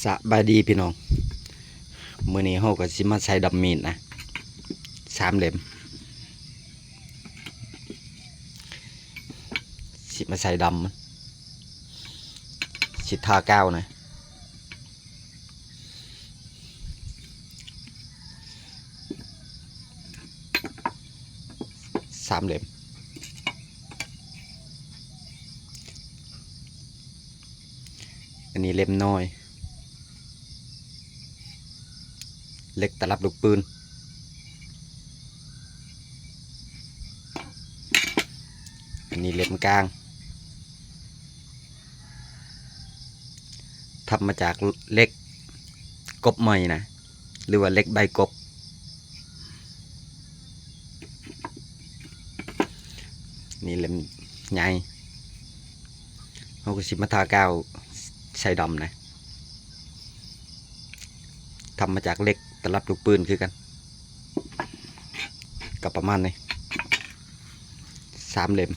ສະບາຍດີພີ່ນ້ອງ, ມື້ນີ້ເຮົາກໍຊິມາໃສ່ດຳມີດນະ ສາມເຫຼັ້ມ ຊິມາໃສ່ດຳ ຊິທາກາວນະ. ສາມເຫຼັ້ມ ອັນນີ້ເຫຼັ້ມນ້ອຍ ເຫຼັກຕະລັບລູກປືນ. ອັນນີ້ເຫຼັ້ມກາງ ທຳມາຈາກເຫຼັກກົບໄມ້ນະ ຫຼືວ່າເຫຼັກໃບກົບ. ນີ້ເຫຼັ້ມໃຫຍ່ ເຮົາກໍຊິມາທາກາວໃສ່ດຳນະ ທຳມາຈາກເຫຼັກຕະລັບລູກປືນຄືກັນ ກໍປະມານນີ້ ສາມເຫຼັ້ມ.